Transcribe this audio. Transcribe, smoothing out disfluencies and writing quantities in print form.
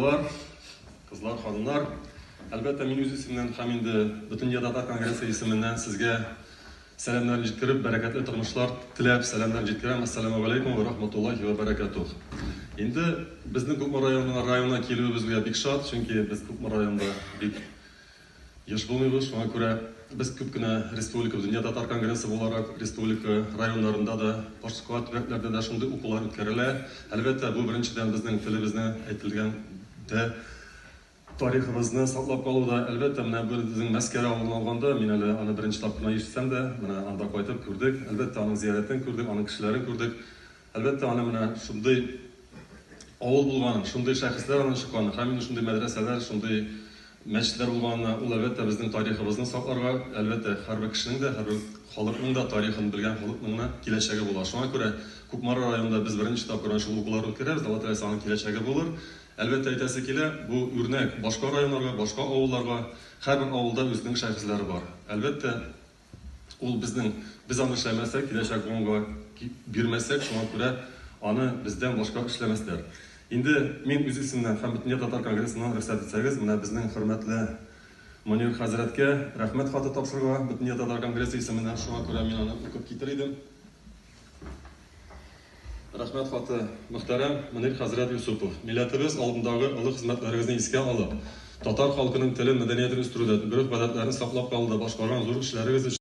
Абыйлар, кызлар, ханымнар. Әлбәттә, мин үз исемнән һәм инде Бөтендөнья татар конгрессы исеменнән сезгә сәламнәрне җиткереп, бәрәкәтле тормышлар теләп, сәламнәрне җиткерәм. Ассаламу алейкум ва рахматуллахи ва баракатух. Инде безнең Кукмара районына районына килүебезгә бик шат, чөнки без Кукмара районында бик Еш булмыйбыз, шуңа күрә без күп кенә республика, Дөнья татар конгрессы буларак, республика районнарында да, башка төбәкләрдә дә шундый укулар үткәрелә. Әлбәттә, бу беренчедән безнең телебезне әйтелгәндә тарихыбызны саклап калуда. Әлбәттә, менә безнең Мәскәрә авылын алганда, мин әле аны беренче тапкыр гына ишетсәм дә, менә анда кайтып күрдек. Әлбәттә, аның зиярәтен күрдек, аның кешеләрен күрдек. Әлбәттә, аны менә шундый авыл булганын, шундый шәхесләр аннан чыкканын һәм инде шундый мәдрәсәләр, шундый мәчетләр булганына, ул, әлбәттә, безнең тарихыбызны сакларга, әлбәттә, һәрбер кешенең дә, һәрбер халыкның да тарихын белгән халыкның гына киләчәге була. Шуңа күрә Кукмара районында без беренче тапкыр әнә шул укулар үткәрәбез, Алла теләсә, аның киләчәге булыр. Әлбәттә, әйтәсе килә, бу үрнәк башка районнарга, башка авылларга, һәрбер авылда үзенең шәхесләре бар. Әлбәттә, Ул безнең, без аны эшләмәсәк, киләчәк буынга бирмәсәк, шуңа күрә аны бездән башка эшләмәсләр. Инде мин үз исемнән һәм Бөтендөнья татар конгрессыннан рөхсәт итсәгез, менә безнең хөрмәтле Мөнир хәзрәткә рәхмәт хаты тапшырырга Бөтендөнья татар конгрессы исеменнән, шуңа күрә мин аны укып китер идем. Рәхмәт хаты, мөхтәрәм Мөнир хәзрәт Юсупов. Милләтебез алдындагы олы хезмәтләрегезне искә алып, татар халкының телен, мәдәниятен үстерүдә, гореф-гадәтләрен саклап калуда башкарган зур эшләрегез өчен,